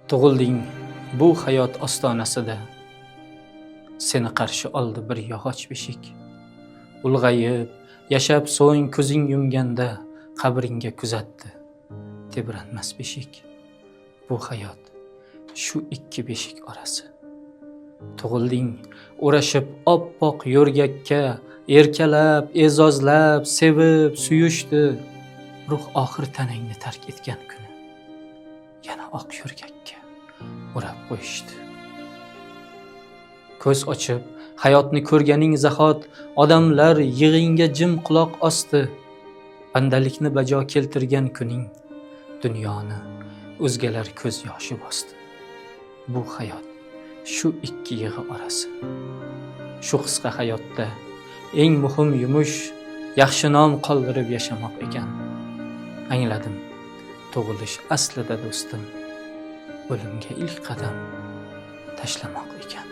Tug'ilding bu hayot ostonasida. Seni qarshi oldi bir yog'och beshik. Ulg'ayib, yashab so'ng ko'zing yumganda qabringga kuzatdi tebranmas beshik. Bu hayot shu ikki beshik orasi. Tug'ilding o'rashib oppoq yo'rgakka, erkalab, e'zozlab, sevib, suyushdi. Ruh oxir tanangni tark etgan kuni yana oq yo'rgakka o'rab qo'yishdi. Ko'z ochib hayotni ko'rganing zahot odamlar yig'inga jim quloq osdi. Bandalikni bajo keltirgan kuning dunyoni o'zgalar ko'z yoshi bosdi. Bu hayot shu ikki yig'i orasi. Shu qisqa hayotda eng muhim yumush yaxshi nom qoldirib yashamoq ekan. Angladim, tug'ilish aslida do'stim, o'limga ilk qadam tashlamoq ekan.